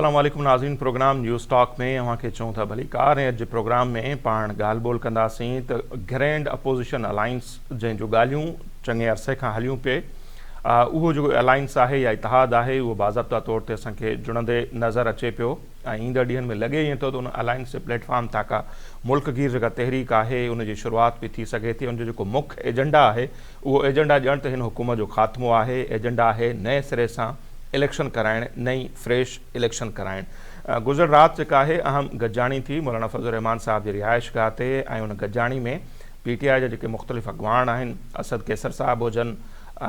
السلام عليڪم ناظرين پروگرام نيوز ٽاڪ ۾ اوهان کي چئون ٿا ڀليڪار ۽ اڄ جي پروگرام ۾ پاڻ ڳالهه ٻولهه ڪنداسين ته گرينڊ اپوزيشن الائنس جنهن جون ڳالهيون چڱي عرصي کان هليون پئي اهو جيڪو الائنس آهي يا اتحاد آهي اهو باضابطا طور تي اسان کي جڙندي نظر اچي پيو ۽ ايندڙ ڏينهن ۾ لڳي ائين ٿو ته ان الائنس جي پليٽ فارم تان ڪا ملڪ گير جيڪا تحريڪ آهي ان جي شروعات به ٿي سگهي ٿي ان جو جيڪو مک ايجنڊا آهي اهو ايجنڊا ڄڻ ته هن حڪومت جو خاتمو آهي ايجنڊا آهي نئين سري سان اليڪشن ڪرائڻ نئين فريش اليڪشن ڪرائڻ گذريل رات جيڪا آهي اهم گڏجاڻي ٿي مولانا فضل الرحمان صاحب جي رهائش گاهه تي ۽ ان گڏجاڻي ۾ پي ٽي آء جا جيڪي مختلف اڳواڻ آهن اسد قيصر صاحب هجن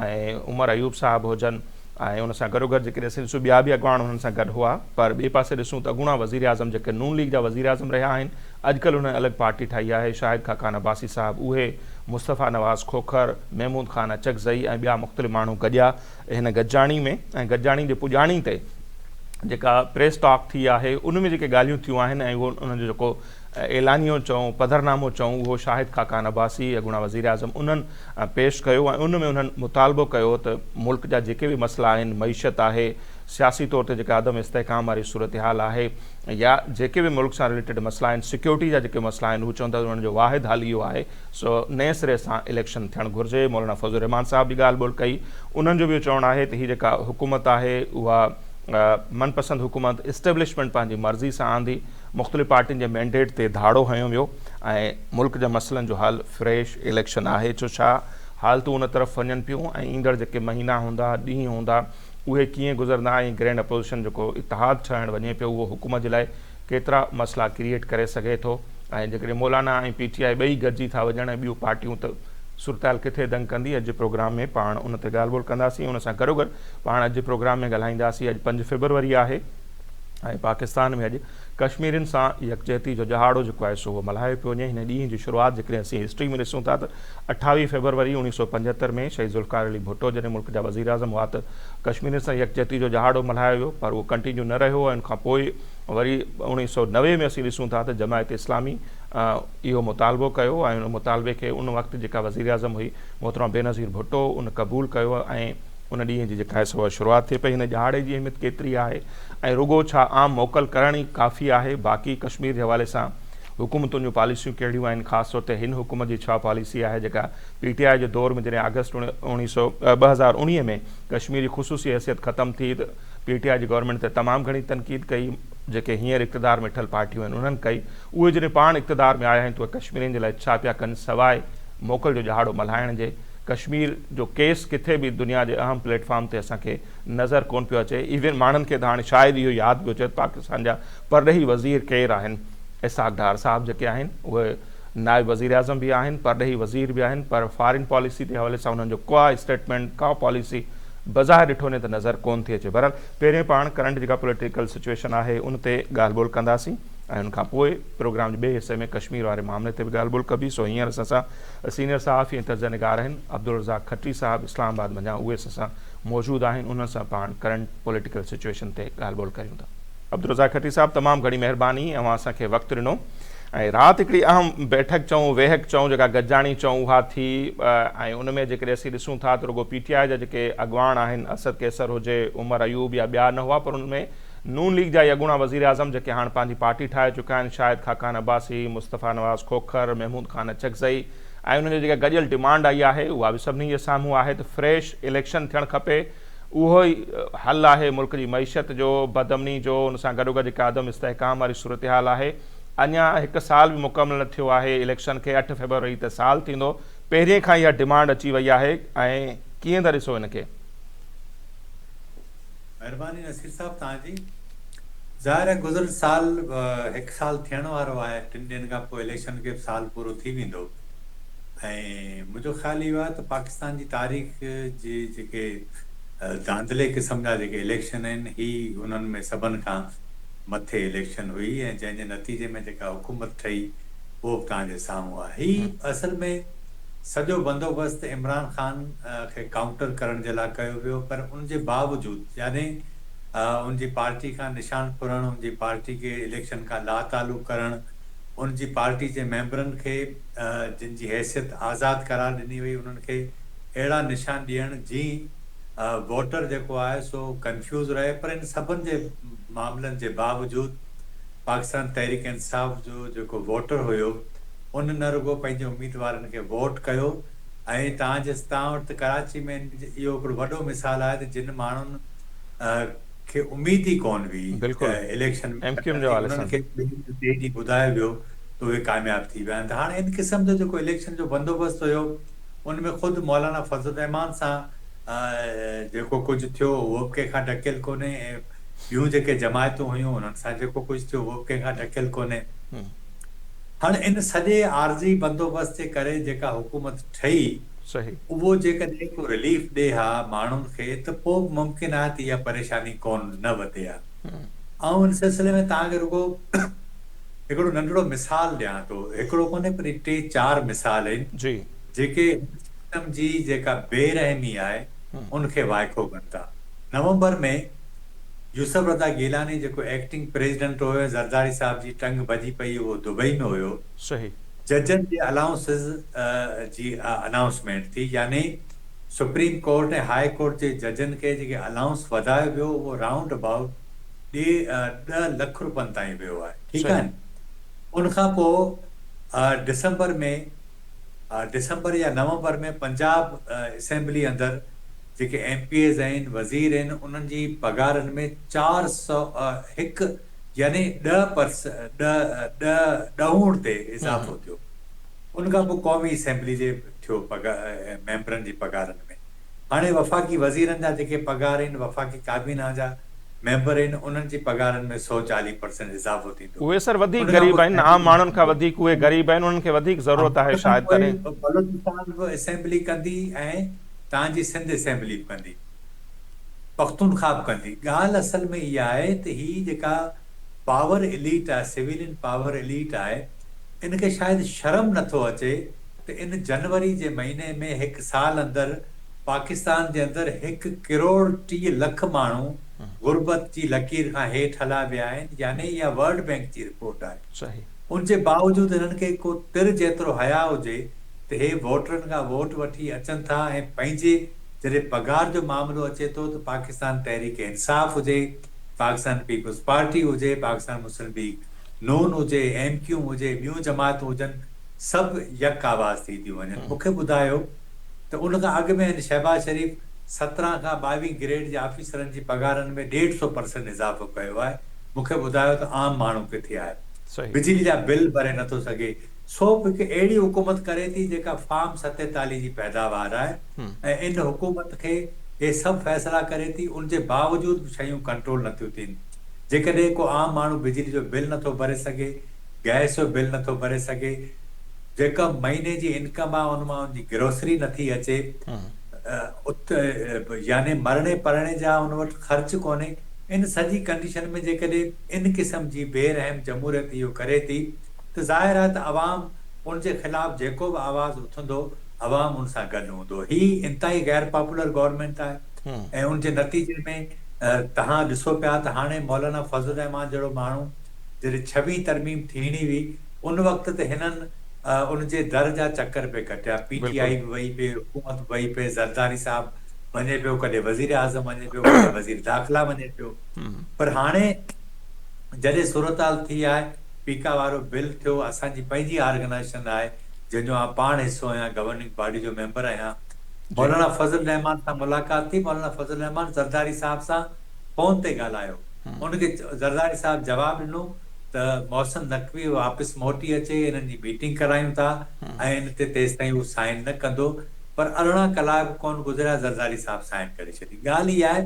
۽ عمر ايوب صاحب هجن ۽ ان سان گڏوگڏ جيڪڏهن اسين ڏسون ٻيا به اڳواڻ انهن سان گڏ هئا پر ٻئي پاسي ڏسون ته اڳوڻا وزيراعظم جيڪي نون ليگ جا وزيراعظم رهيا آهن اڄڪلهه انهن الڳ پارٽي ٺاهي آهي شاهد خاقان عباسي صاحب اهي مصطفيٰ نواز کوکر، محمود خان اچڪزئي ۽ ٻيا مختلف ماڻهو گڏيا هن گڏجاڻي ۾ ۽ گڏجاڻي جي پڄاڻي تي جيڪا پريس ٽاڪ ٿي آهي ان ۾ جيڪي ڳالهيون ٿيون آهن ۽ اهو انهن جو جيڪو اعلانيو چئون پڌرنامو چئون اهو شاهد خاقان عباسي اڳوڻا وزيراعظم انهن پيش ڪيو ۽ ان ۾ انهن مطالبو ڪيو ته ملڪ جا جيڪي به مسئلا آهن، معيشت آهي، سياسي طور تي جيڪا عدم استحڪام واري صورتحال آهي يا جيڪي به ملڪ سان رليٽيڊ مسئلا آهن، سيڪيورٽي جا جيڪي مسئلا آهن، هو چون ٿا ته انهن جو واحد حل اهو آهي سو نئين سري سان اليڪشن ٿيڻ گهرجي. مولانا فضل الرحمان صاحب به ڳالهه ٻولهه ڪئي، انهن جو به اهو چوڻ آهي ته هي جيڪا حڪومت آهي اها من پسند حڪومت اسٽيبلشمينٽ پنهنجي مرضي سان آندي، مختلف پارٽين جي مينڊيٽ تي ڌاڙو هنيو ويو ۽ ملڪ جي مسئلن جو حل فريش اليڪشن آهي ڇو ڇا حالتون ان طرف وڃن پيون ۽ ايندڙ جيڪي مهينا هوندا ڏينهن هوندا اهي ڪيئن گذرندا ۽ گرينڊ اپوزيشن جيڪو اتحاد ٺاهڻ وڃي پيو اهو حڪومت جي لاء ڪيترا مسئلا ڪريئيٽ ڪري سگهي ٿو ۽ جيڪڏهن مولانا ۽ پي ٽي آء ٻئي گڏجي ٿا وڃڻ ۽ ٻيون پارٽيون ته صورتحال ڪٿي دنگ ڪندي اڄ جي پروگرام ۾ پاڻ ان تي ڳالهه ٻولهه ڪنداسين ان سان گڏوگڏ پاڻ اڄ جي پروگرام ۾ ڳالهائينداسين اڄ پنج فيبروري آهي ۽ پاڪستان ۾ اڄ ڪشميرين سان يڪجهتي جو ڏهاڙو جيڪو آهي سو اهو ملهايو پيو وڃي. هن ڏينهن جي شروعات جيڪڏهن اسين هسٽري ۾ ڏسون ٿا ته 28 فيبروري 1975 ۾ شهيد ذوالفقار علي ڀٽو جڏهن ملڪ جا وزيراعظم هئا ته ڪشميرين سان يڪجهتي جو ڏهاڙو ملهايو ويو پر اهو ڪنٽينيو نه رهيو ۽ ان کان پوء وري 1990 ۾ اسين ڏسون ٿا ته جماعت اسلامي اهو مطالبو ڪيو ۽ ان مطالبي کي ان وقت جيڪا وزيراعظم هئي محترمه بينظير ڀٽو ان قبول ڪيو ۽ ان ڏينهن جي جيڪا آهي سو اها شروعات ٿئي پئي. هن ڏهاڙي جي اهميت ڪيتري آهي ۽ رڳو ڇا عام موڪل ڪرڻ ئي ڪافي آهي؟ باقي ڪشمير جي حوالي سان حڪومتن جون پاليسيون ڪهڙيون آهن؟ خاص طور تي هن حڪومت جي ڇا پاليسي آهي جيڪا پي ٽي آء جي دور ۾ جڏهن آگسٽ 2019 ۾ ڪشمير جي خصوصي حيثيت ختم ٿي ته پي ٽي آء جي گورنمينٽ تي تمام گهڻي تنقيد ڪئي جيڪي هينئر اقتدار ۾ ويٺل پارٽيون آهن انهن ڪئي اهي جڏهن پاڻ اقتدار ۾ آيا آهن ته اهي ڪشميرين جي لاء ڇا پيا ڪن سواء موڪل جو ڏهاڙو ملهائڻ جي؟ ڪشمير جو ڪيس ڪٿي به دنيا جي اهم پليٽ فارم تي اسان کي نظر ڪونه پيو اچي ايون ماڻهن کي ته هاڻي شايد اهو ياد پيو اچي ته پاڪستان جا پرڏيهي وزير ڪير آهن اسحاق ڊار صاحب جيڪي آهن اهي نائب وزيراعظم به آهن پرڏيهي وزير به آهن پر فارين پاليسي جي حوالي سان انهن جو ڪا اسٽيٽمينٽ ڪا پاليسي بظاهر ڏٺو وڃي ته نظر ڪونه ٿي اچي بهرحال پهرين پاڻ ڪرنٽ جيڪا پوليٽيڪل سچويشن آهي ان تي ڳالهه ٻولهه ڪنداسين ۽ ان کان پوء پروگرام جي ٻئي حصي ۾ ڪشمير واري معاملي تي به ڳالهه ٻولهه ڪبي سو هينئر اسان سان سينيئر صحافي ۽ تجزيه نگار آهن عبدالرزاق کٽري صاحب اسلام آباد منجهان اهي اسان سان موجود آهن انهن سان پاڻ ڪرنٽ پوليٽيڪل سچويشن تي ڳالهه ٻولهه ڪريون ٿا. عبدالرزاق کٽري صاحب تمام گهڻي مهرباني اوهان اسان کي وقت ڏنو ۽ رات هڪڙي اهم بيٺڪ چئون ويهڪ چئون جيڪا گڏجاڻي چئون اها ٿي ۽ ان ۾ جيڪڏهن اسين ڏسون ٿا ته رڳو پي ٽي آء جا جيڪي اڳواڻ آهن اسد قيصر هجي عمر ايوب يا ٻيا نه هئا پر ان ۾ نون ليگ جا ئي اڳوڻا وزيراعظم جيڪي هاڻ پنهنجي پارٽي ٺاهي چڪا آهن، شاهد خاقان عباسي، مصطفيٰ نواز کوکر، محمود خان اچڪزئي ۽ انهن جي جيڪا گڏيل ڊمانڊ آئي آهي اها به سڀني جي سامهون آهي ته فريش اليڪشن ٿيڻ کپي اهو ئي حل آهي ملڪ جي معيشت جو، بدامني جو، ان سان گڏوگڏ جيڪا عدم استحڪام واري صورتحال آهي اڃا هڪ سال به مڪمل نه ٿيو آهي اليڪشن کي اٺ فيبروري تي سال ٿيندو پهرين کان اها ڊمانڊ اچي وئي آهي ۽ ڪيئن ٿا ڏسو ان کي؟ مهرباني نصير صاحب توهان جي. ظاهر آهي گذريل سال هڪ سال ٿيڻ وارو آهي ٽن ڏينهن کان پوء اليڪشن کي به سال پورو ٿي ويندو ۽ منهنجو خيال اهو آهي ته پاڪستان جي تاريخ جي جيڪي ڌانڌلي قسم جا جيڪي اليڪشن آهن هي انهن ۾ سڀن کان مٿي اليڪشن هئي ۽ جنهن جي نتيجي ۾ جيڪا حڪومت ٺهي اهو به توهان جي سامهون آهي هي اصل ۾ سڄو بندوبست عمران خان کي ڪائونٽر ڪرڻ جي لاء ڪيو ويو پر ان جي باوجود يعني ان جي پارٽي کان نشان ڦرڻ، ان جي پارٽي کي اليڪشن کان لاتعلق ڪرڻ، ان جي پارٽي جي ميمبرن کي جن جي حيثيت آزاد قرار ڏني وئي انهن کي اهڙا نشان ڏيڻ جي ووٽر جيڪو آهي سو ڪنفيوز رهي پر ان سڀن جي معاملن جي باوجود پاڪستان تحريڪ انصاف جو جيڪو ووٽر هيو ان نه رڳو پنهنجي اميدوارن کي ووٽ ڪيو ۽ توهان جي توهان وٽ ته ڪراچي ۾ اهو هڪڙو وڏو مثال آهي ته جن ماڻهن کي اميد ئي ڪونه هئي بلڪل اليڪشن ۾ ايم ڪيو ايم جي جي حوالي انهن سان. کي ٻئي ٽئين ڏينهن ٻڌايو ويو ته اهي ڪامياب ٿي ويا آهن ته هاڻي ان قسم جو جيڪو اليڪشن جو بندوبست هيو ان ۾ خود مولانا فضل الرحمان سان جيڪو ڪجهه ٿيو اهو به ڪنهن کان ڍڪيل ڪونهي ۽ ٻيون جيڪي جماعتون هيون انهن سان جيڪو ڪجهه ٿيو اهو به ڪنهن کان ڍڪيل ڪونهي. هاڻي ان سڄي عارضي بندوبست جي ڪري جيڪا حڪومت ٺهي اهو جيڪڏهن ڪو رليف ڏي ها ماڻهن کي ته پوء به ممڪن آهي ته اها پريشاني ڪونه نه وڌي ها. آئون ان سلسلي ۾ توهان کي رڳو هڪڙو ننڍڙو مثال ڏيان ٿو، هڪڙو ڪونهي پر ٽي چار مثال آهن جيڪي هن سسٽم جي جيڪا بي رحمي آهي ان کي وائکو ڪن ٿا. نومبر ۾ يوسف رضا گيلاني جيڪو ايڪٽنگ پريزيڊنٽ هيو ۽ زرداري صاحب جي ٽنگ ڀڄي پئي اهو دبئي ۾ هيو. ججن جي الائونسز جي انائونسمينٽ ٿي يعني سپريم ڪورٽ ۽ هاء ڪورٽ جي ججن کي جيڪي الائونس وڌايو ويو اهو رائونڊ ابائوٽ 10 لک روپين تائين ويو آهي ٺيڪ آهي نه ان کان پوء ڊسمبر ۾ ڊسمبر يا نومبر ۾ پنجاب اسيمبلي اندر جيڪي ايم پي ايز آهن وزير آهن انهن جي پگهارن ۾ 401 يعني ڏهه پرس ڏهه ڏهه ڏهوڻ تي اضافو ٿيو. ان کان پوء قومي اسيمبلي جي ٿيو ميمبرن جي پگهارن ۾. هاڻي وفاقي وزيرن جا جيڪي پگهار آهن وفاقي ڪابينا جا ميمبر آهن انهن جي پگهارن ۾ 140 پرسنٽ اضافو ٿيندو. اهي سر وڌيڪ ان کان غريب پوء آهن عام ماڻهن کان وڌيڪ اهي غريب آهن انهن کي وڌيڪ ضرورت آهي ان کان شايد پوء تڏهن. بلوچستان به اسيمبلي ڪندي ۽ توهان جي سنڌ اسيمبلي به ڪندي. پختونخواه به ڪندي. ڳالهه اصل ۾ اها آهي ته هي جيڪا پاور اليٽ آهي، سويلين پاور اليٽ آهي، ان کي شايد شرم نه ٿو اچي ته ان جنوري جي مهيني ۾ هڪ سال اندر پاڪستان جي اندر هڪ ڪروڙ 30 لک ماڻهو غربت جي لڪير کان هيٺ هلا ويا آهن يعني اها ورلڊ بينڪ جي رپورٽ آهي. ان جي باوجود هنن کي ڪو تر جيترو حياء هجي ته هي ووٽرن کان ووٽ وٺي اچن ٿا ۽ پنهنجي جڏهن پگهار جو معاملو اچي ٿو ته پاڪستان تحريڪ انصاف هجي، پاڪستان پيپلز پارٽي هجي، پاڪستان مسلم ليگ نون هجي، ايم ڪيو ايم هجي، ٻيون جماعتون هجن سڀ يڪ آواز ٿي ٿيون وڃن. مون کي ٻڌايو ته ان کان اڳ ۾ هن شهباز شريف 17 کان 22 گريڊ جي آفيسرن جي پگهارن ۾ 150 پرسنٽ اضافو ڪيو آهي، مون کي ٻڌايو ته عام ماڻهو ڪٿي آهي؟ بجلي جا بل ڀري نٿو سگهي. سو به هڪ اهڙي حڪومت ڪري ٿي جيڪا فارم 47 جي پيداوار آهي ۽ ان حڪومت کي اهي سڀ فيصلا ڪري ٿي ان جي باوجود به شيون ڪنٽرول نٿيون ٿين. جيڪڏهن ڪو عام ماڻهو بجلي جو بل نٿو ڀري سگهي، گئس جو بل نٿو ڀري سگهي، جيڪا مهيني جي انڪم آهي ان مان ان جي گروسري نٿي اچي يعني مرڻي پرڻي جا ان وٽ خرچ ڪونهي ان سڄي ڪنڊيشن ۾ جيڪڏهن ان قسم جي بي رحم جمهوريت اهو ڪري ٿي ته ظاهر آهي ته عوام ان جي خلاف جيڪو به آواز اٿندو عوام ان سان گڏ هوندو. هي انتهائي غير پاپولر گورنمينٽ آهي ۽ ان جي نتيجي ۾ توهان ڏسو پيا ته هاڻي مولانا فضل الرحمان جهڙو ماڻهو جڏهن ڇويهين ترميم ٿيڻي هئي ان وقت ته هنن ان جي در جا چڪر پئي ڪٽيا، پي ٽي آء به وئي پئي، حڪومت به وئي پئي، زرداري صاحب وڃي پيو، ڪڏهن وزيراعظم وڃي پيو، ڪڏهن وزير داخلا وڃي پيو پر هاڻي جڏهن صورتحال ٿي آهي پيڪا وارو بل ٿيو، اسان جي پنهنجي آرگنائيزيشن آهي جنهن جو آئون پاڻ حصو آهيان، گورننگ باڊي جو ميمبر آهيان. مولانا فضل الرحمان سان ملاقات ٿي، مولانا فضل الرحمان زرداري صاحب سان فون تي ڳالهايو، ان کي زرداري صاحب جواب ڏنو ته محسن نقوي واپس موٽي اچي، انهن جي ميٽنگ ڪرايون ٿا ۽ ان تي تيستائين هو سائن نه ڪندو، پر 18 ڪلاڪ به ڪونه گذريا زرداري صاحب سائن ڪري ڇڏي. ڳالهه اها آهي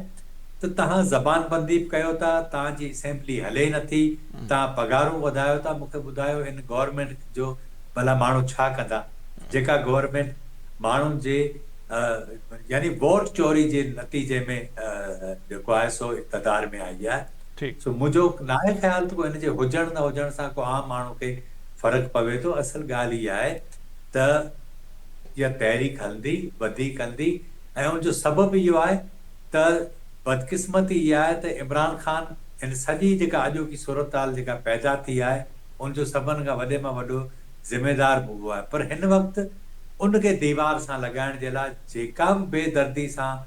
ته توهان زبان بندي به ڪيو ٿا، توهان جي اسيمبلي هلي نه ٿي، توهان پگهارون وڌايو ٿا، مون کي ٻڌايو ان گورنمينٽ جو ڀلا ماڻهو ڇا ڪندا، جيڪا گورنمينٽ ماڻهن جي يعني ووٽ چوري جي نتيجي ۾ جيڪو آهي سو اقتدار ۾ آئي آهي، سو منهنجو ناهي خيال ته ڪو ان جي هجڻ نه هجڻ سان ڪو عام ماڻهو کي فرق پوي ٿو، اصل ڳالهه اها آهي ته اها تحريڪ هلندي، وڌيڪ هلندي ۽ ان جو سبب اهو آهي ته بدقسمتي اها آهي ته عمران خان هن سڄي جيڪا اڄوڪي صورتحال جيڪا پيدا ٿي آهي ان جو سڀن کان وڏي مان وڏو ذميدار به اهو آهي پر هن وقت ان کي ديوار سان لڳائڻ جي لاء جيڪا به بي دردي سان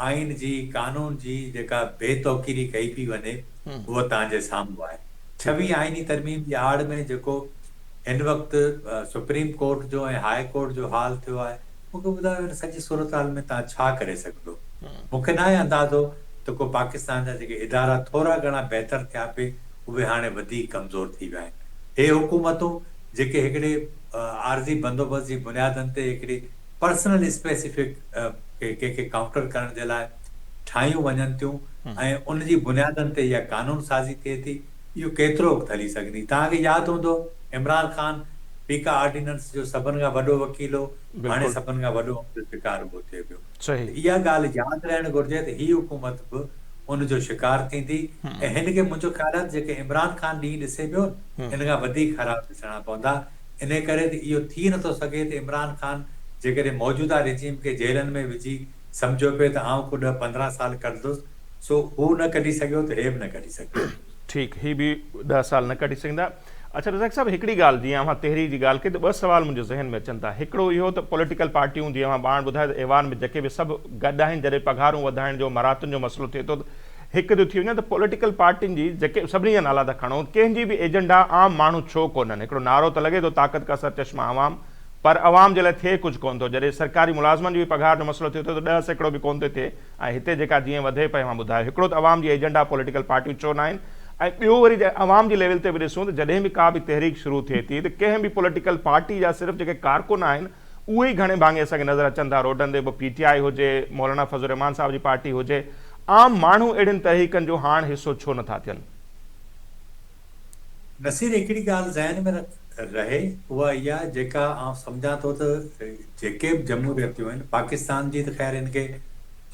آئين جي قانون جي جيڪا بي توقيري ڪئي پئي وڃي اها توهان جي سامهون آهي. ڇويهين آئيني ترميم جي آڙ ۾ جيڪو هن وقت سپريم ڪورٽ جو ۽ هاء ڪورٽ جو حال ٿيو آهي، مون کي ٻڌايو ان سڄي صورتحال ۾ توهان ڇا ڪري سگهندو؟ مون کي ناهي اندازو ته ڪو پاڪستان جا جيڪي ادارا ٿورا گهڻا بهتر ٿيا پئي اهي هاڻي وڌيڪ ڪمزور ٿي ويا آهن. هي حڪومتون جيڪي هڪڙي عارضي بندوبست جي بنيادن تي هڪڙي پرسنل اسپيسفڪ کي ڪنهن کي ڪائونٽر ڪرڻ جي لاء ٺاهيون وڃن ٿيون ۽ ان جي بنيادن تي اها قانون سازي ٿئي ٿي اهو ڪيترو وقت هلي سگهندي؟ توهان کي ياد هوندو عمران خان پيڪا آرڊيننس جو سڀن کان وڏو وڪيل هو هاڻي سڀن کان وڏو ان جو شڪار اهو ٿئي پيو ته اها ڳالهه ياد رهڻ گهرجي ته هي حڪومت به ان جو شڪار ٿيندي ۽ هن کي منهنجو خيال آهي ته جيڪي عمران خان ڏينهن ڏسي پيو ان کان وڌيڪ خراب ڏسڻا پوندا انهي ڪري ته اهو ٿي نٿو سگهي ته عمران خان جيڪڏهن موجوده رجيم کي جيلن ۾ وجهي سمجهيو پئي ته آئون ڪو ڏهه 15 سال ڪڍندس، سو هو نه ڪڍي سگهيو ته هي به نه ڪڍي سگهندو. ٺيڪ هي به ڏهه سال نه ڪڍي سگهندا. اڇا رزاق صاحب هڪڙي ڳالهه جيئن اوهان تحريڪ جي ڳالهه ڪئي ته ٻه سوال منهنجي ذهن ۾ اچن ٿا هڪڙو اهو ته پوليٽيڪل پارٽيون جيئن اوهان پاڻ ٻڌايو ته ايوان ۾ جيڪي به سڀ گڏ آهن جڏهن پگهارون وڌائڻ جو مراعتن جو مسئلو ٿئي ٿو ته هڪ ٿيو ٿي وڃن ته پوليٽيڪل پارٽين جي جيڪي سڀني جا نالا ٿا کڻو ڪنهن جي به ايجنڊا عام ماڻهو ڇو ڪونهن هڪڙو نعرو ته لڳي ٿو طاقت کا سر چشما عوام پر عوام جي لاء ٿئي ڪجهه ڪونه ٿو جڏهن سرڪاري ملازمن جي به پگهار جو مسئلو ٿئي ٿو ته 10% به ڪونه ٿو ٿئي ۽ هتي جيڪا جيئن وڌي پئي اوهان ٻڌايو هڪڙو ته عوام جي ايجنڊا پوليٽيڪل پارٽيون ڇو ناهن ۽ ٻيو وري عوام جي ليول تي به ڏسون ته جڏهن به ڪا به تحريڪ شروع ٿئي ٿي ته ڪنهن به پوليٽيڪل پارٽي جا صرف جيڪي ڪارڪن آهن اهي ئي گهڻي ڀاڱي اسان کي نظر اچن ٿا روڊن تي پوء پي ٽي آء هجي، مولانا فضل الرحمان صاحب جي پارٽي هجي، عام ماڻهو اهڙين تحريڪن جو هاڻ حصو ڇو نٿا ٿين؟ نصير هڪڙي ڳالهه ذهن ۾ رهي اها اها جيڪا آئون سمجهان ٿو ته جيڪي به جمهوريتون آهن پاڪستان جي ته خير ان کي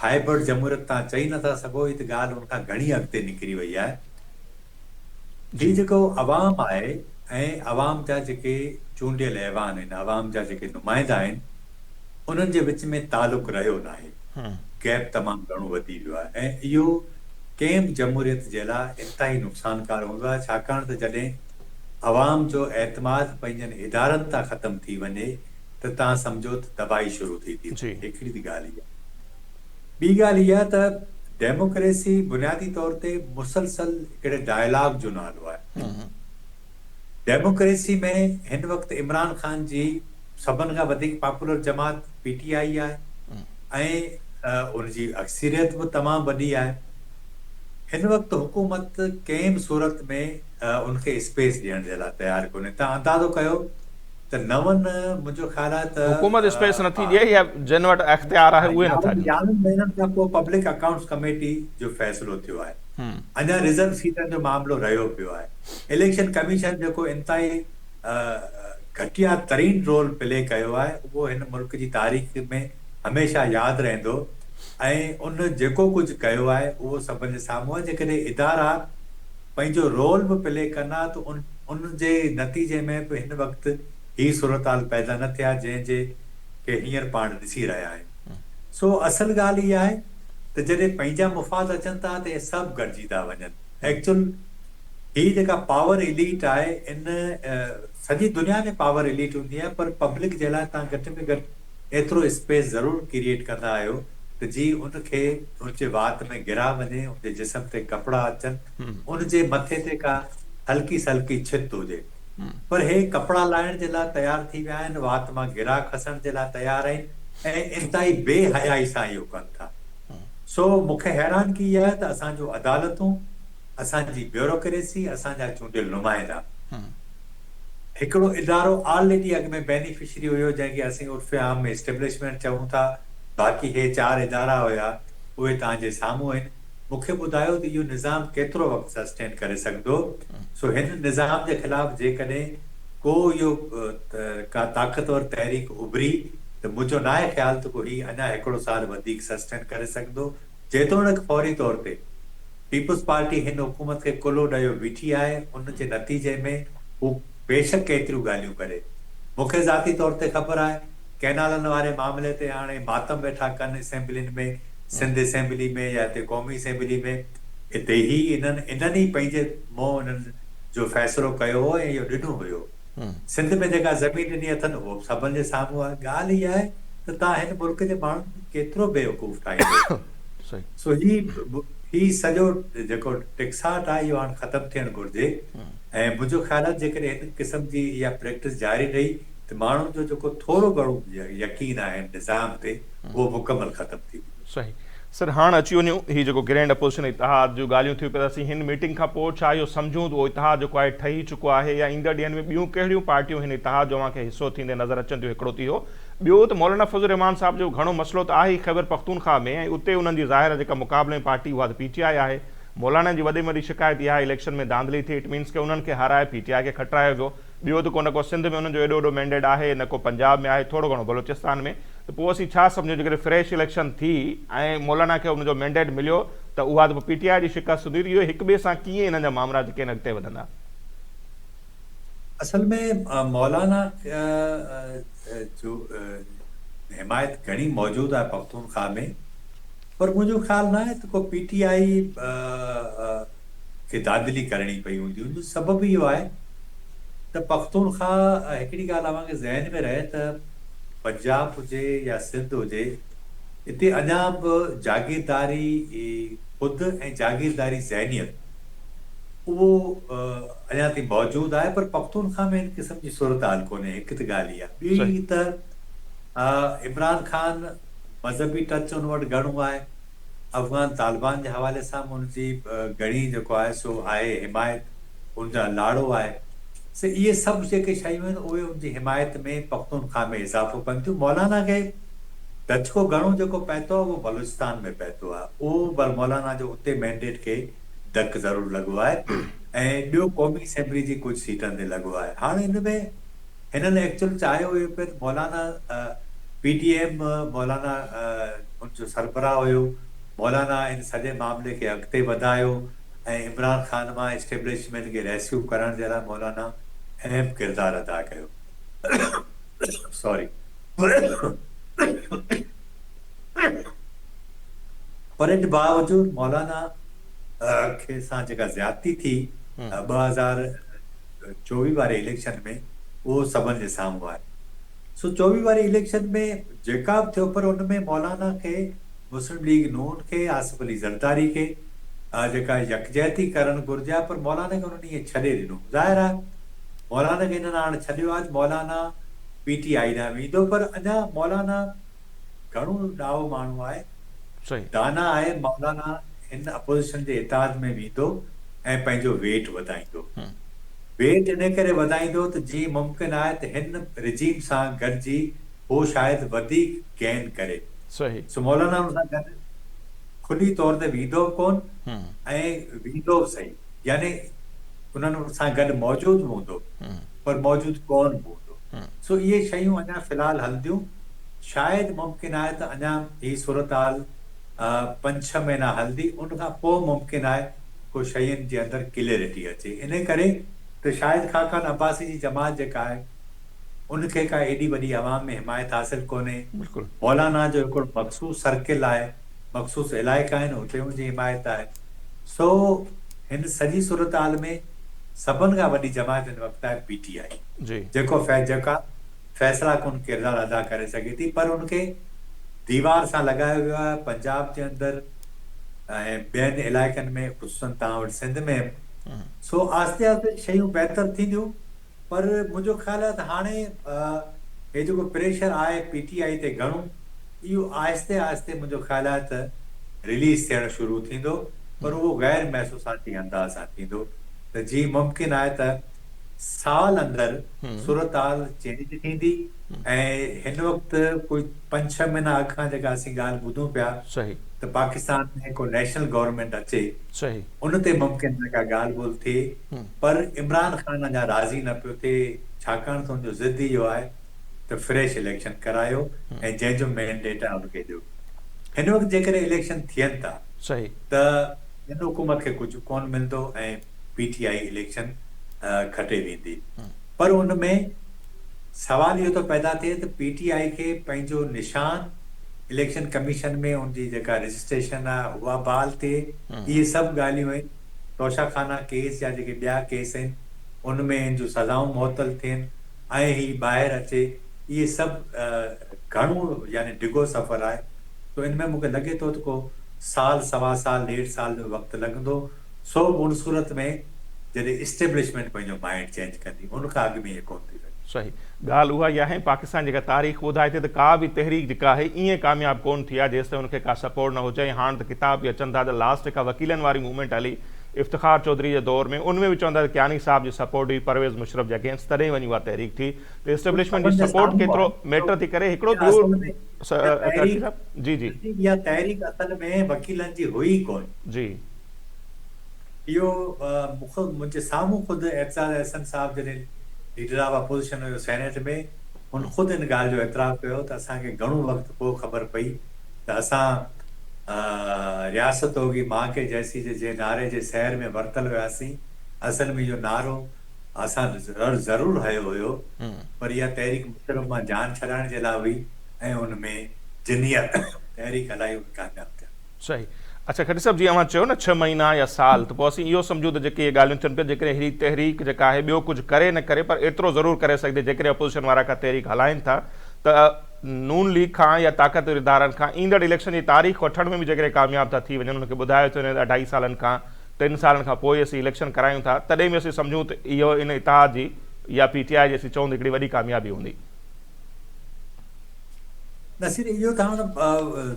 هائبرڊ جمهوريت توهان چئي نٿا سگهو هي ته ڳالهه ان کان گهڻي اڳتي نڪري وئي آهي هي جيڪو عوام آهي ۽ عوام جا جيڪي چونڊيل ايوان آهن، عوام جا جيڪي نمائندا آهن، انهن جي وچ ۾ تعلق رهيو ناهي. گيپ تمام گهڻو وڌي ويو آهي ۽ اهو ڪنهن به جمهوريت جي لاء انتهائي نقصانڪار هوندو آهي، ڇاڪاڻ ته جڏهن عوام جو اعتماد پنهنجن ادارن تان ختم ٿي وڃي ته توهان سمجهو ته تباهي شروع ٿي ٿي وڃي. هڪڙي ته ڳالهه اها. ٻي ڳالهه اها ته ڊيموڪريسي بنيادي طور تي مسلسل هڪڙي ڊائلاگ جو نالو آهي. ڊيموڪريسي ۾ هن وقت عمران خان جي سڀن کان وڌيڪ پاپولر جماعت پي ٽي آء آهي ۽ ان جي اڪثريت به تمام وڏي آهي. هن وقت حڪومت ڪنهن به صورت ۾ ان کي اسپيس ڏيڻ جي لاء تيار ڪونهي. توهان اندازو ڪيو ته نون منهنجو خيال آهي ته حڪومت اسپيس نٿي ڏئي يا جن وٽ اختيار آهي اهي نٿا ڏين. 11 مهينن کان پوء پبلڪ اڪائونٽس ڪميٽي جو فيصلو ٿيو آهي. اڃا ريزرو سيٽن جو معاملو رهيو پيو آهي. اليڪشن ڪميشن جيڪو انتهائي گهٽيا ترين رول پلي ڪيو آهي اهو هن ملڪ جي تاريخ ۾ هميشه ياد رهندو ۽ ان جيڪو ڪجهه ڪيو آهي اهو سڀن جي سامهون آهي جيڪڏهن ادارا پنهنجو رول به پلي ڪن ها ته ان جي نتيجي ۾ به هن وقت هي صورتحال پيدا نه ٿئي ها جنهن جي کي هينئر پاڻ ڏسي رهيا آهيون. سو اصل ڳالهه اها آهي ته جڏهن پنهنجا مفاد اچن ٿا ته اهي سڀ گڏجي ٿا وڃن. ايڪچوئل هي جيڪا پاور اليٽ آهي ان سڄي دنيا ۾ پاور اليٽ هوندي آهي پر پبلڪ جي لاء توهان گهٽ ۾ گهٽ ايترو اسپيس ضرور ڪريئيٽ ڪندا آهيو ته جي ان کي ان جي وات ۾ گرها وڃي، ان جي جسم تي ڪپڙا اچن، ان جي مٿي تي ڪا هلڪي سلڪي ڇت هجي. پر هي ڪپڙا لاهڻ جي لاء تيار ٿي ويا آهن، وات مان گرها کسڻ جي لاء تيار آهن ۽ انتهائي بي حيائي سان اهو ڪن ٿا. سو مون کي حيرانگي اها آهي ته اسان جون عدالتون، اسان جي بيوروڪريسي، اسان جا چونڊيل نمائندا، هڪڙو ادارو آلريڊي اڳ ۾ بينيفشري هيو جنهن کي اسين عرف عام ۾ اسٽيبلشمينٽ چئون ٿا، باقي هي چار ادارا هيا اهي توهان جي سامهون آهن، مون کي ٻڌايو ته اهو نظام ڪيترو وقت سسٽين ڪري سگهندو؟ سو هن نظام جي خلاف جيڪڏهن ڪو اهو ڪا طاقتور تحريڪ اڀري ته منهنجو ناهي خيال ته ڪو هي اڃا هڪڙو سال وڌيڪ سسٽين ڪري سگهندو، جيتوڻيڪ فوري طور تي پيپلز پارٽي هن حڪومت کي ڪلهو ڏيو بيٺي آهي، ان جي نتيجي ۾ هو بيشڪ ڪيتريون ڳالهيون ڪري. مون کي ذاتي طور تي خبر آهي، ڪئنالن واري معاملي تي هاڻي ماتم ويٺا ڪن اسيمبلين ۾، سنڌ اسيمبلي ۾ يا هتي قومي اسيمبلي ۾، اتي هي انهن انهن ئي پنهنجي منهن انهن جو فيصلو ڪيو هو ۽ اهو ڏنو هيو. سنڌ ۾ جيڪا زمين ڏني اٿن اهو به سڀن جي سامهون آهي. ڳالهه اها آهي ته توهان هن ملڪ جي ماڻهن کي ڪيترو بيوقوف ٺاهيندو. سو هي هي سڄو جيڪو ٽڪساٽ آهي اهو هاڻ ختم ٿيڻ گهرجي ۽ منهنجو خيال آهي جيڪڏهن هن قسم جي اها پريڪٽس جاري رهي ته ماڻهن جو جيڪو ٿورو گهڻو يقين آهي نظام تي اهو مڪمل ختم ٿي ويندو. صحيح سر هاڻ اچي وڃون هي جيڪو گرينڊ اپوزيشن اتحاد جون ڳالهيون ٿيون پيا اسين هن ميٽنگ کان پوء ڇا اهو سمجهون ته اهو اتحاد جيڪو آهي ٺهي چڪو آهي يا ايندڙ ڏينهن ۾ ٻيون ڪهڙيون پارٽيون هن اتحاد جو اوهان کي حصو ٿيندي نظر اچن ٿيون هڪڙو ته اهو ٻيو ته مولانا فضل الرحمان صاحب جو گهڻو مسئلو ته آهي ئي خيبر پختونخواهه ۾ ۽ اتي انهن جي ظاهر جيڪا مقابلي ۾ پارٽي اها ته پي ٽي آء آهي مولانا جي وڏي ۾ وڏي شڪايت اها آهي اليڪشن ۾ ڌانڌلي ٿي it means ڪي انهن کي هارائي پي ٽي آء کي کٽرايو ويو ٻيو ته ڪو نه ڪو سنڌ ۾ انهن جو ايڏو وڏو مينڊيٽ آهي نه ڪو پنجاب ۾ آهي ٿورو گهڻو بلوچستان ۾ ته پوء اسين ڇا سمجهون جيڪڏهن فريش اليڪشن ٿي ۽ مولانا کي ان جو مينڊيٽ مليو ته اها ته پوء پي ٽي آء جي شڪست هوندي ته اهو هڪ ٻئي سان ڪيئن انهن جا مامرا جيڪي آهن اڳتي وڌندا. اصل ۾ مولانا جو حمايت گهڻي موجود آهي پختونخواهه ۾ پر منهنجو خيال ناهي ته ڪو پي ٽي آء کي ڌانڌلي ڪرڻي پئي هوندي ان جو سبب اهو آهي ته پختونخواهه هڪڙي ڳالهه اوهان کي ذهن ۾ رهي ته پنجاب هجي يا سنڌ هجي اتي اڃا به جاگيرداري خود ۽ جاگيرداري ذهنيت اهو اڃا تائين موجود آهي پر پختونخواهه ۾ ان قسم جي صورتحال ڪونهي هڪ ته ڳالهه اها ٻي ته عمران خان مذهبي ٽچ ان وٽ گهڻو آهي افغان طالبان جي حوالي سان به ان جي گهڻي جيڪو آهي سو آهي حمايت ان جا لاڙو آهي سو اهي سڀ جيڪي شيون آهن اهي ان جي حمايت ۾ پختونخواهه ۾ اضافو ڪن ٿيون مولانا کي ڌچڪو گهڻو جيڪو پهتو آهي اهو بلوچستان ۾ پهتو آهي اهو بل مولانا جو اتي مينڊيٽ کي ڌڪ ضرور لڳو آهي ۽ ٻيو قومي اسيمبلي جي ڪجهه سيٽن تي لڳو آهي هاڻ ان ۾ هنن ايڪچوئل چاهيو اهو پئي ته مولانا پي ڊي ايم مولانا ان جو سربراهه هيو، مولانا ان سڄي معاملي کي اڳتي وڌايو ۽ عمران خان مان اسٽيبلشمينٽ کي ريسڪيو ڪرڻ جي لاء مولانا اهم ڪردار ادا ڪيو. سوري. پر ان باوجود مولانا کي سان جيڪا زيادتي ٿي 2024 واري اليڪشن ۾ اهو سڀن جي سامهون آهي. سو 24 واري اليڪشن ۾ جيڪا به ٿيو پر ان ۾ مولانا کي مسلم ليگ نون کي آصف علي زرداري کي جيڪا يڪجهتي ڪرڻ گهرجي ها پر مولانا کي انهن ائين ڇڏي ڏنو. ظاهر آهي مولانا کي انهن هاڻ ڇڏيو آهي ته مولانا پي ٽي آء ڏانهن ويندو پر اڃا مولانا گهڻو ڏاهو ماڻهو آهي. دانا آهي مولانا هن اپوزيشن جي اتحاد ۾ ويندو ۽ پنهنجو ويٽ وڌائيندو. ويٽ انهي ڪري وڌائيندو ته جيئن ممڪن آهي ته هن رجيم سان گڏجي هو شايد وڌيڪ گين ڪري. سو مولانا ان سان گڏ کلي طور تي ويندو به ڪونه ۽ ويندو به سهي يعني انهن سان گڏ موجود به هوندو پر موجود ڪونه به هوندو. سو اهي شيون اڃا في الحال هلنديون. شايد ممڪن آهي ته اڃا هي صورتحال پنج ڇهه مهينا هلندي ان کان پوء ممڪن آهي ڪو شين جي اندر ڪليرٽي اچي انهي ڪري ته شاهد خاقان عباسي جي جماعت جيڪا آهي ان کي ڪا ايڏي وڏي عوام ۾ حمايت حاصل ڪونهي مولانا جو هڪڙو مخصوص سرڪل آهي مخصوص علائقا آهن اتي ان جي حمايت آهي سو هن سڄي صورتحال ۾ سڀن کان وڏي جماعت هن وقت آهي پي ٽي آء جيڪو جيڪا فيصلا ڪن ڪردار ادا ڪري سگهي ٿي پر ان کي ديوار سان لڳايو ويو آهي پنجاب جي اندر ۽ ٻين علائقن ۾ خصوصن توهان وٽ سنڌ ۾ به سو آهستي آهستي شيون بهتر ٿينديون پر منهنجو خيال آهي ته هاڻي هي جيڪو پريشر آهي پي ٽي آء تي گهڻو اهو آهستي آهستي منهنجو خيال آهي ته رليز ٿيڻ شروع ٿيندو پر اهو غير محسوساتي انداز سان ٿيندو ته جي ممڪن آهي ته سال اندر صورتحال چينج ٿيندي ۽ هن وقت ڪوئي پنج ڇهه مهينا اڳ کان جيڪا اسين ڳالهه ٻڌون پيا ته پاڪستان ۾ ڪو نيشنل گورنمينٽ اچي ان تي ممڪن آهي ڪا ڳالهه ٻولهه ٿئي پر عمران خان اڃا راضي نه پيو ٿئي ڇاڪاڻ ته ان جو ضد اهو آهي ته فريش اليڪشن ڪرايو ۽ جنهن جو مينڊيٽ آهي ان کي ڏيو هن وقت جيڪڏهن اليڪشن ٿين ٿا ته هن حڪومت کي ڪجهه ڪونه ملندو ۽ پي ٽي I election کٽي ويندي پر ان ۾ سوال اهو ٿو پيدا ٿئي ته پي ٽي آء کي پنهنجو نشان اليڪشن ڪميشن ۾ ان جي جيڪا رجسٽريشن آهي اها بحال ٿئي اهي سڀ ڳالهيون آهن توشا خانا ڪيس يا جيڪي ٻيا ڪيس آهن ان ۾ ان جون سزائون معطل ٿين ۽ هي ٻاهر اچي اهي سڀ گهڻو يعني ڊگهو سفر آهي سو ان ۾ مون کي لڳي ٿو ته ڪو سال سوا سال ڏيڍ سال جو وقت لڳندو سو به ان صورت ۾ جڏهن اسٽيبلشمينٽ پنهنجو مائنڊ چينج ڪندي ان کان اڳ ۾ ائين ڪونه ٿي سگهي. صحيح ڳالهه اها ئي آهي پاڪستان جيڪا تاريخ ٻڌائي ٿي ته ڪا به تحريڪ جيڪا آهي ائين ڪامياب ڪونه ٿي آهي جيستائين ان کي ڪا سپورٽ نه هجي ۽ هاڻ ته ڪتاب به اچن ٿا ته لاسٽ جيڪا وڪيلن واري موومينٽ هلي افتخار چوڌري جي دور ۾ ان ۾ به چون ٿا ته ڪياني صاحب جي سپورٽ هئي پرويز مشرف جي اگينسٽ تڏهن وڃي اها تحريڪ ٿي ته اسٽيبلشمينٽ جي سپورٽ ڪيترو ميٽر ٿي ڪري هڪڙو ٻيو صاحب جي جي. اها تحريڪ اصل ۾ وڪيلن جي هئي ئي ڪونه. جي. اهو منهنجي سامهون خود اعتزاز احسن صاحب جڏهن leader of opposition have senate ۾ هن خود ان ڳالهه جو اعتراف ڪيو ته اسان کي گهڻو وقت پوء خبر پئي ته اسان رياست هوگي مان ڪي جيسي جي جنهن نعري جي سحر ۾ ورتل هياسين اصل ۾ اهو نعرو اسان ضرور هنيو هيو پر اها تحريڪ مشرف مان جان ڇڏائڻ جي لاء هئي ۽ ان ۾ جن اها تحريڪ هلائي اهي ڪامياب ٿيا. صحيح. اڇا کٽي صاحب جيئن اوهان چيو نه ڇهه مهينا يا سال ته پوء اسين اهو سمجهون ته جيڪي اهي ڳالهيون ٿين پيون جيڪڏهن هي تحريڪ جيڪا آهي ٻيو ڪجهه ڪري نه ڪري پر ايترو ضرور ڪري سگهجي جيڪڏهن اپوزيشن وارا ڪا تحريڪ هلائين ٿا ته نون ليگ کان يا طاقتور ادارن کان ايندڙ اليڪشن جي تاريخ وٺڻ ۾ به جيڪڏهن ڪامياب ٿا ٿي وڃن انهن کي ٻڌايو ٿو وڃي ته اڍائي سالن کان ٽن سالن کان پوء اسين اليڪشن ڪرايون ٿا تڏهن به اسين سمجهون ته اهو ان اتحاد جي يا پي ٽي آء جي اسين چئون ته هڪڙي وڏي ڪاميابي هوندي. نصير اهو ته هاڻ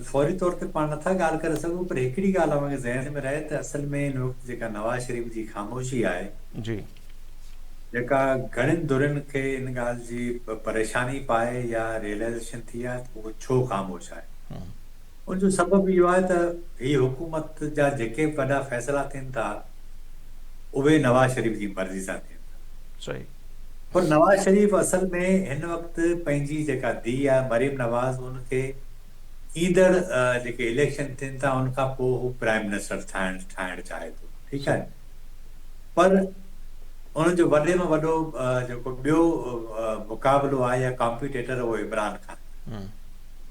فوري طور تي پاڻ نٿا ڳالهه ڪري سگهون پر هڪڙي ڳالهه اوهان کي ذهن ۾ رهي ته اصل ۾ هن وقت جيڪا نواز شريف جي خاموشي آهي جي. جيڪا گهڻين ڌرين کي ان ڳالهه جي پريشاني به آهي يا ريئلائيزيشن ٿي آهي ته هو ڇو خاموش آهي ان جو سبب اهو آهي ته هي حڪومت جا جيڪي به وڏا فيصلا ٿين ٿا اهي نواز شريف جي مرضي سان ٿين ٿا. صحيح. پر نواز شريف اصل ۾ هن وقت پنهنجي جيڪا ڌيء آهي مريم نواز ان کي ايندڙ جيڪي اليڪشن ٿين ٿا ان کان پوء هو پرائم منسٽر ٺاهڻ ٺاهڻ چاهي ٿو ٺيڪ آهي پر ان جو وڏي ۾ وڏو جيڪو ٻيو مقابلو آهي يا ڪامپيٽيٽر اهو عمران خان آهي.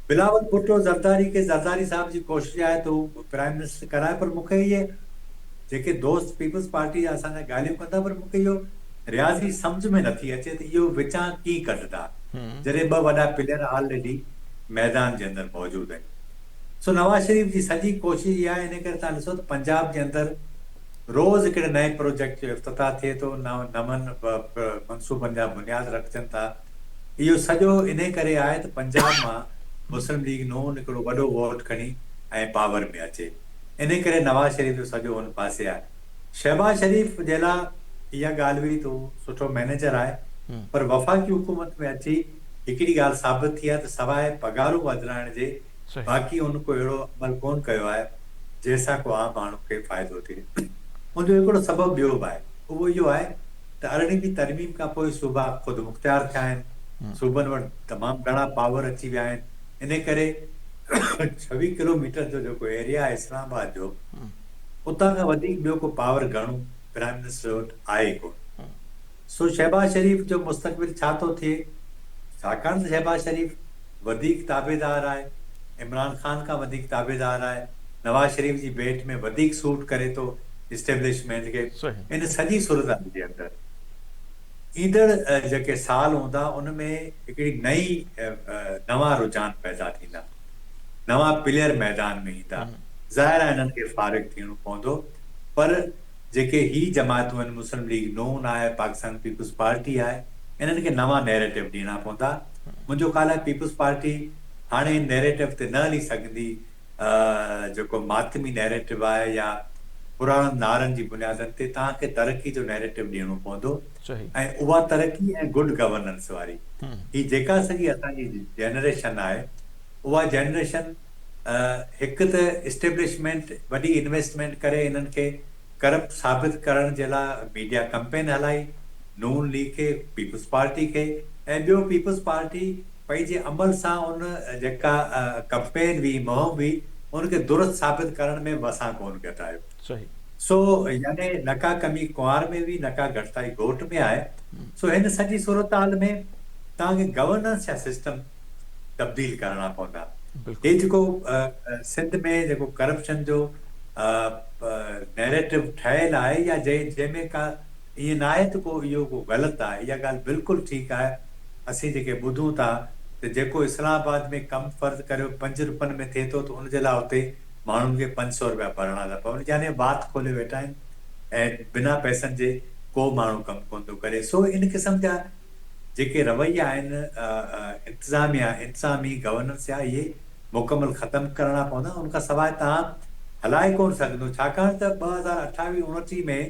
بلاول ڀٽو زرداري کي زرداري صاحب جي ڪوشش آهي ته هو پرائم منسٽر ڪرائي پر مون کي اهي جيڪي دوست پيپلز پارٽي جا اسان سان ڳالهيون ڪن ٿا پر مون کي اهو رياضي سمجهه ۾ نٿي اچي ته اهو وچان ڪيئن ڪڍندا جڏهن ٻه وڏا پليئر آلريڊي ميدان جي اندر موجود آهن سو نواز شريف جي سڄي ڪوشش اها آهي ان ڪري توهان ڏسو ته پنجاب جي اندر روز هڪڙي نئين پروجيڪٽ جو افتتاح ٿئي ٿو نون منصوبن جا بنياد رکجن ٿا اهو سڄو انهي ڪري آهي ته پنجاب مان مسلم ليگ نون هڪڙو وڏو ووٽ کڻي ۽ پاور ۾ اچي. انهي ڪري نواز شريف جو سڄو ان پاسي آهي. شهباز شريف جي لاء اها ڳالهه هئي ته هو سٺو مئنيجر آهي پر وفاقي حڪومت ۾ اچي هڪڙي ڳالهه ثابت ٿي آهي ته سواء پگهارون وڌرائڻ جي باقي هن ڪو اهڙو عمل ڪونه ڪيو آهي جنهن سان ڪو عام ماڻهو کي فائدو ٿئي. ان جو هڪڙو سبب ٻيو به آهي اهو اهو آهي ته ارڙهين ٻي ترميم کان پوء صوبا خودمختيار ٿيا آهن، صوبن وٽ تمام گهڻا پاور اچي ويا آهن، انهي ڪري 26 ڪلو ميٽر جو جيڪو ايريا آهي اسلام آباد جو اتان کان وڌيڪ ٻيو ڪو پاور گهڻو پرائم منسٽر وٽ آهي ڪونه. سو شهباز شريف جو مستقبل ڇا ٿو ٿئي؟ ڇاڪاڻ ته شهباز شريف وڌيڪ تابعدار آهي، عمران خان کان وڌيڪ تابعدار آهي، نواز شريف جي بيٽ ۾ وڌيڪ سوٽ ڪري ٿو اسٽيبلشمينٽ کي، ان سڄي صورتحال جي اندر ايندڙ جيڪي سال هوندا ان ۾ هڪڙي نئين نوان رجحان پيدا ٿيندا، نوان پليئر ميدان ۾ ايندا، ظاهر آهي انهن کي فارغ ٿيڻو پوندو پر جيڪي هي جماعتون آهن مسلم ليگ نون آهي، پاڪستان پيپلز پارٽي آهي، انهن کي نوان نيريٽو ڏيڻا پوندا، منهنجو خيال آهي پيپلز پارٽي هاڻي ان نيريٽو تي نه هلي سگهندي جيڪو ماتمي نيريٽو آهي يا پراڻن نعرن جي بنيادن تي توهان کي ترقي جو نيريٽو ڏيڻو پوندو ۽ اها ترقي ۽ گڊ گورننس واري هي جيڪا سڄي اسان جي جنريشن آهي اها جنريشن هڪ ته اسٽيبلشمينٽ وڏي انويسٽمينٽ ڪري انهن کي ڪرپٽ ثابت ڪرڻ جي لاء ميڊيا ڪمپين هلائي نون ليگ کي پيپلز پارٽي کي ۽ ٻيو پيپلز پارٽي پنهنجي عمل سان ان جيڪا ڪمپين هئي، مهم هئي، ان کي درست ثابت ڪرڻ ۾ به اسان ڪونه گهٽايو. سو يعني نه ڪا ڪمي ڪنوار ۾ هئي، نه ڪا گهٽتائي گهوٽ ۾ آهي. سو هن سڄي صورتحال ۾ توهان کي گورننس جا سسٽم تبديل ڪرڻا پوندا. هي جيڪو سنڌ ۾ جيڪو ڪرپشن جو نيريٽو ٺهيل آهي يا جنهن ۾ ڪا ائين ناهي ته ڪو اهو ڪو غلط آهي، اها ڳالهه بلڪل ٺيڪ آهي، اسين جيڪي ٻڌون ٿا ته جيڪو اسلام آباد ۾ ڪم فرض ڪريو پنج روپين ۾ ٿئي ٿو ته ان جي لاء اتي ماڻهن کي 500 رپيا ڀرڻا ٿا پون يعني وات کولي ويٺا آهن ۽ بنا پئسن جي ڪو ماڻهو ڪم ڪونه ٿو ڪري سو ان قسم جا جيڪي رويا آهن انتظاميا انتظامي گورننس جا اهي مڪمل ختم ڪرڻا پوندا ان کان سواء توهان هلائي ڪونه سگهندو ڇاڪاڻ ته 2028 29 ۾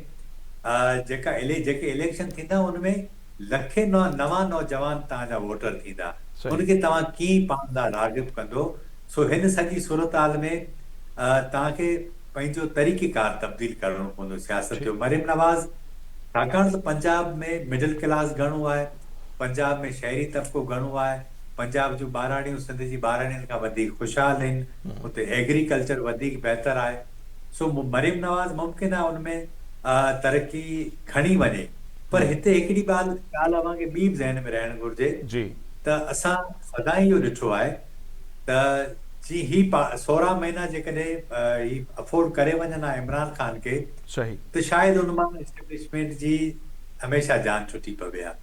جيڪا جيڪي اليڪشن ٿيندا ان ۾ لکين نوان نوجوان توهان جا ووٽر ٿيندا ان کي توهان ڪيئن پاڻ ڏانهن راغب ڪندو سو هن سڄي صورتحال ۾ توهان کي پنهنجو طريقي ڪار تبديل ڪرڻو پوندو سياست جو مريم نواز ڇاڪاڻ ته پنجاب ۾ مڊل ڪلاس گهڻو آهي، پنجاب ۾ شهري طبقو گهڻو آهي، پنجاب جون ٻهراڙيون سنڌ جي ٻهراڙين کان وڌيڪ خوشحال آهن، اتي ايگريڪلچر وڌيڪ بهتر آهي، سو مريم نواز ممڪن آهي ان ۾ ترقي کڻي وڃي پر هتي هڪڙي ڳالهه اوهان کي ٻي به ذهن ۾ رهڻ گهرجي ته اسان سدائين اهو ڏٺو آهي ته جي هي 16 مهينا جيڪڏهن هي افورڊ ڪري وڃن ها عمران خان کي ته شايد ان مان اسٽيبلشمينٽ جي هميشه جان ڇٽي پوي ها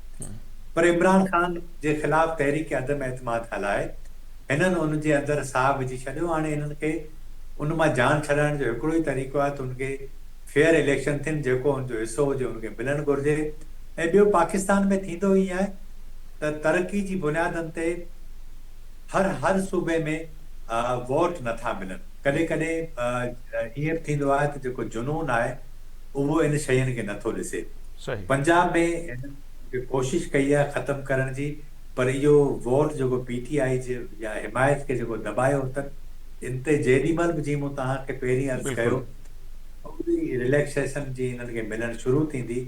پر عمران خان جي خلاف تحريڪ عدم اعتماد هلائي هنن ان جي اندر ساهه وجهي ڇڏيو هاڻي هنن کي ان مان جان ڇڏائڻ جو هڪڙو ئي طريقو آهي ته ان کي فيئر اليڪشن ٿين جيڪو ان جو حصو هجي ان کي ملڻ گهرجي ۽ ٻيو پاڪستان ۾ ٿيندو ائين آهي ته ترقي جي بنيادن تي هر هر صوبي ۾ ووٽ نٿا ملن. ڪڏهن ڪڏهن ائين به ٿيندو آهي ته جيڪو جنون آهي اهو ان شين کي نٿو ڏسي. پنجاب ۾ هنن ڪوشش ڪئي آهي ختم ڪرڻ جي پر اهو ووٽ جيڪو پي ٽي آء جي يا حمايت کي جيڪو دٻايو اٿن ان تي جيڏي مهل به جيئن مون توهان کي پهرين عرض ڪيو ٿوري رليڪسيشن جي هنن کي ملڻ شروع ٿيندي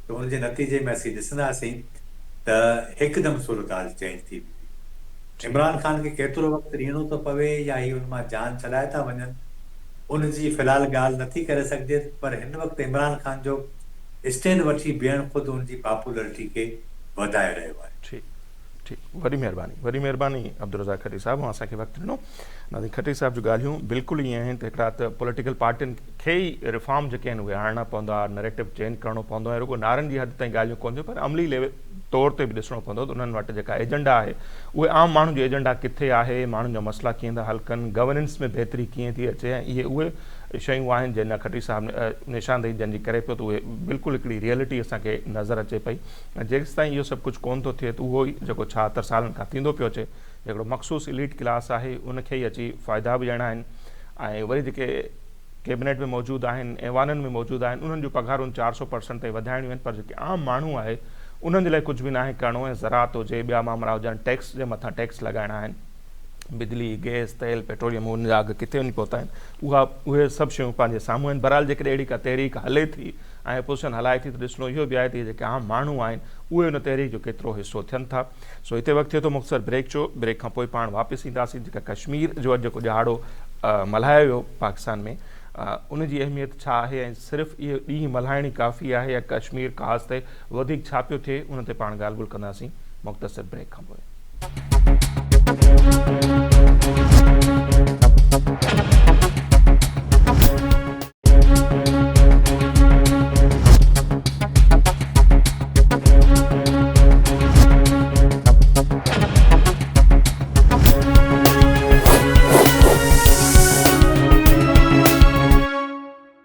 ته ان جي نتيجي ۾ اسين ڏسنداسين ته هڪدم صورتحال چينج ٿي ويندي. عمران خان کي ڪيترو وقت ڏيڻو ٿو پوي يا هي ان مان جان ڇڏائي ٿا وڃن ان جي في الحال ڳالهه نٿي ڪري سگهجي پر هن وقت عمران خان جو اسٽينڊ وٺي بيهڻ خود ان جي پاپولرٽي کي وڌائي رهيو آهي. ٺيڪ ٺيڪ وڏي مهرباني وڏي مهرباني عبدالرزاق کٽي صاحب اوهان اسان کي وقت ڏنو ناظرين کٽي صاحب جون ڳالهيون بلڪل ائين آهن ته هڪڙا ته پوليٽيڪل پارٽين کي ئي ريفارم جيڪي آهن اهي آڻڻا پوندا نريٽو چينج ڪرڻو پوندو ۽ رڳو نعرن جي حد تائين ڳالهيون ڪونه ٿيون پر عملي ليول طور تي به ڏسڻو پوندو ته انهن وٽ جيڪا ايجنڊا آهي اهي عام ماڻهن جي ايجنڊا ڪٿي آهي، ماڻهن جا مسئلا ڪيئن ٿا حل ڪن، گورننس ۾ بهتري ڪيئن ٿي اچي ۽ اهي اهي شيون آهن جن جا کٽي صاحب نشاندهي جن جي ڪري پيو ته اهي بلڪل هڪڙي ريئلٽي اسان کي نظر اچي پئي ۽ جيستائين اهو سڀ ڪجهه ڪونه ٿو ٿئي ته اهو ئي جيڪو 76 سالن کان ٿيندو پيو اچي هڪڙو مخصوص اليٽ ڪلاس آهي ان کي ئي اچي فائدا به ڏيڻا آهن ۽ وري جيڪي ڪيبنيٽ ۾ موجود آهن، ايوانن ۾ موجود آهن، انهن جون پگهارون 400 پرسنٽ تائين وڌائڻيون آهن پر جيڪي عام ماڻهو آهي انهن جي لاء ڪجهه به ناهي ڪرڻو ۽ زراعت هجي ٻيا مامرا هجن ٽيڪس جي مٿان ٽيڪس لڳائڻا آهن بجلي، گئس، تيل، پيٽروليم ان جا اگهه ڪٿي وڃي پهتا آهن اها اهي سڀ شيون پنهنجي سامهون آهن بهرحال جيڪڏهن اهڙي ڪا تحريڪ هلي ٿي ۽ اپوزيشن هلائي ٿي ته ڏسڻو اهو به آهي ته اهي جيڪي عام ماڻهو آهن اهي ان تحريڪ جو ڪيترو حصو ٿين ٿا. سو هتي وقت ٿئي ٿو مختصر بريڪ جو، بريڪ کان پوء پاڻ واپس اينداسين جيڪا ڪشمير جو اڄ جيڪو ڏهاڙو ملهايو ويو پاڪستان ۾ ان جي اهميت ڇا آهي ۽ صرف اهو ڏينهن ملهائڻ ئي ڪافي آهي يا ڪشمير ڪاز تي وڌيڪ ڇا پيو ٿئي ان تي پاڻ ڳالهه ٻولهه ڪنداسين مختصر بريڪ کان پوء.